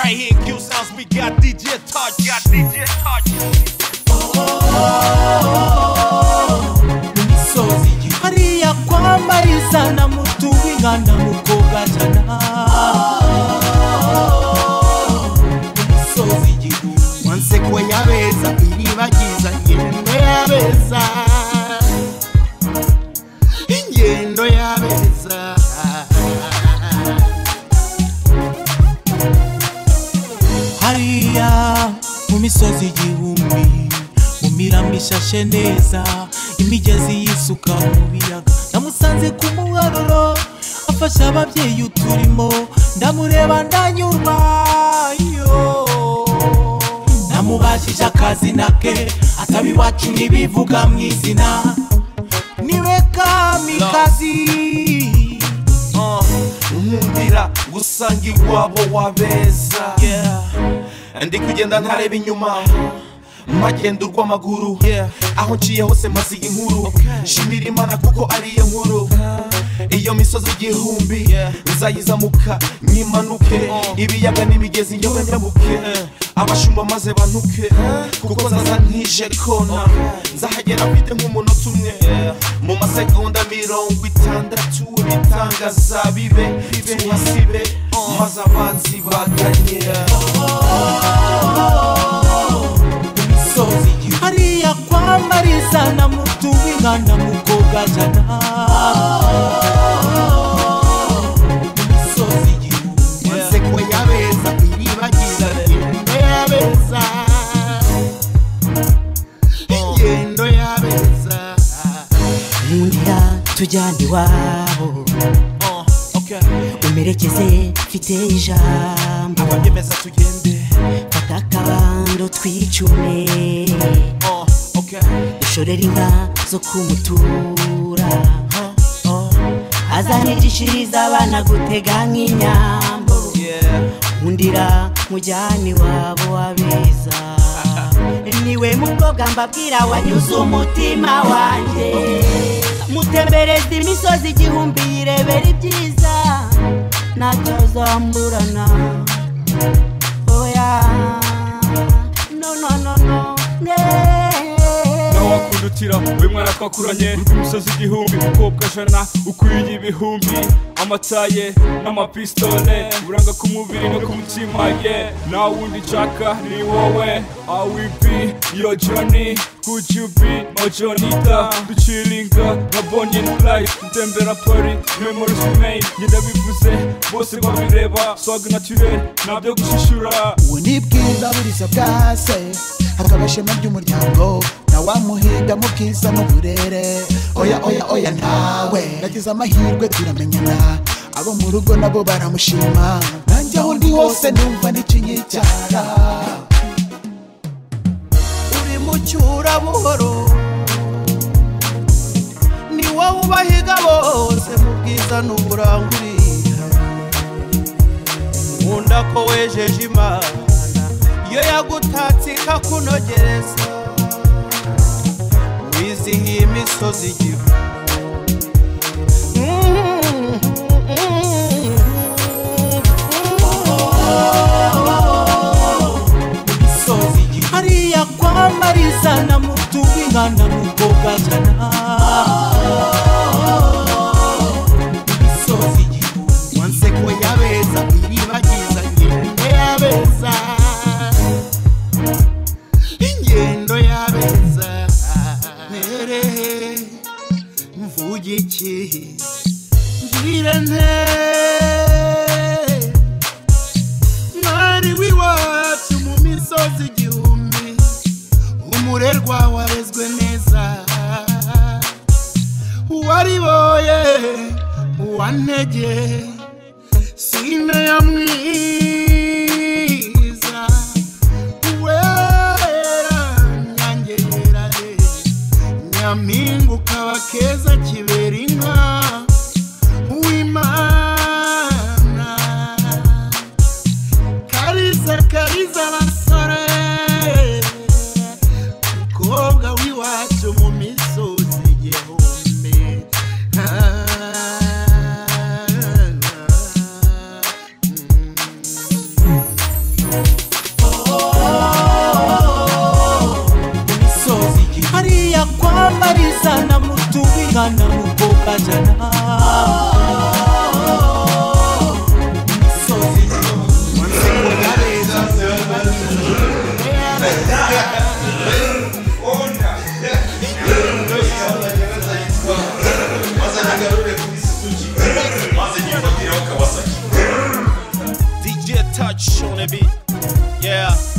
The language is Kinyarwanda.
Right here in Q Sounds, we got DJ Touch. Got DJ Touch. Imisozi hariya kwa Mariza na Mutuwinga na Mukobwa jana. Imisozi igihumbi Wanseko yabeza iribagiza ingendo yabeza, ingendo yabeza. Hariya mu misozi igihumbi, mu mirambi ishashe neza, imigezi yisuka mu biyaga. Namusanze ku muharuro afasha ababyeyi uturimo, ndamureba ndanyurwa yo. Namubajije akazina ke, ataba iwacu ntibivuga mu izina, niwe Kamikazi. Nkundira gusanga iwabo wabeza, ndi kugenda ntareba inyuma, magenda urw'amaguru, aho nciye hose mpasiga inkuru. Shimira Imana kuko ariyo nkuru. Iyo misozi igihumbi nzayizamuka nyimanuke, ibiyaga n'imigezi njyewe ndabuke, abashumba maze bantuke, kuko nzaza nkije kona, nzahagera mfite nk'umunota umwe, mu masegonda 60 ibitangaza bibe tuhasibe, maze abanzi baganyira. Imisozi hariya kwa Mariza na Mutuwinga na Mukobwa jana. Imisozi igihumbi Wanseko yabeza iribagiza ingendo yabeza, ingendo yabeza. Nkundira tujyane iwabo, umerekeze mfite ijambo, Ababyemeza tugende, fata akabando twicume, dushorere inka zo kumutura, azanigishiriza abana gutega nk'inyambo. Nkundira mujyane iwabo wabeza, niwe mukobwa mbabwira wanyuze umutima wanjye. Mutembereza imisozi igihumbi yirebera ibyiza, ntacyo azamburana. Oya no no no no Nawakundutira we mwana twakuranye, urw'imisozi igihumbi mukobwa jana, ukwiye ibihumbi, amataye n'amapistole, uranga ku mubiri no ku mutima ye. Nta wundi nshaka ni wowe. I will be your Johnny, could you be my Johnita? Ducilinga nka Bonnie and Clyde, dutembera Paris, memories remain. Njye ndabivuze bose babireba, swag naturel ntabyo gushishura. Ubu ni bwiza buriza bwa se, akaba ishema ry'umuryango, nawamuhiga mu bwiza n'uburere. Oya oya oya ntawe, nagize amahirwe turamenyana, abo mu rugo nabo baramushima, nanjye aho ndi hose numva n'ikinyicyara. Uri mu cyura buhoro, ni wowe ubahiga bose mu bwiza n'uburangurira. Nkunda ko wejeje Imana, iyo yagutatse ikakunogereza, wizihiye imisozi igihumbi. Imisozi igihumbi hariya kwa Mariza na Mutuwinga na Mukobwa jana. Imisozi igihumbi Wanseko yabeza iribagiza ingendo yabeza, ingendo yabeza. Merehe mvuge iki ngire nte, mwari w'iwacu mu misozi igihumbi, umurerwa warezwe neza, uwariboye uwantege sine ya mwiza, uwera nyange yerare, nyampinga ukaba keza kibera inka uwimana. Kariza kariza abasore, mukobwa w'iwacu mu misozi igihumbi. Bajana Misozi Wansekugabeza. DJ Touch on the beat. Yeah.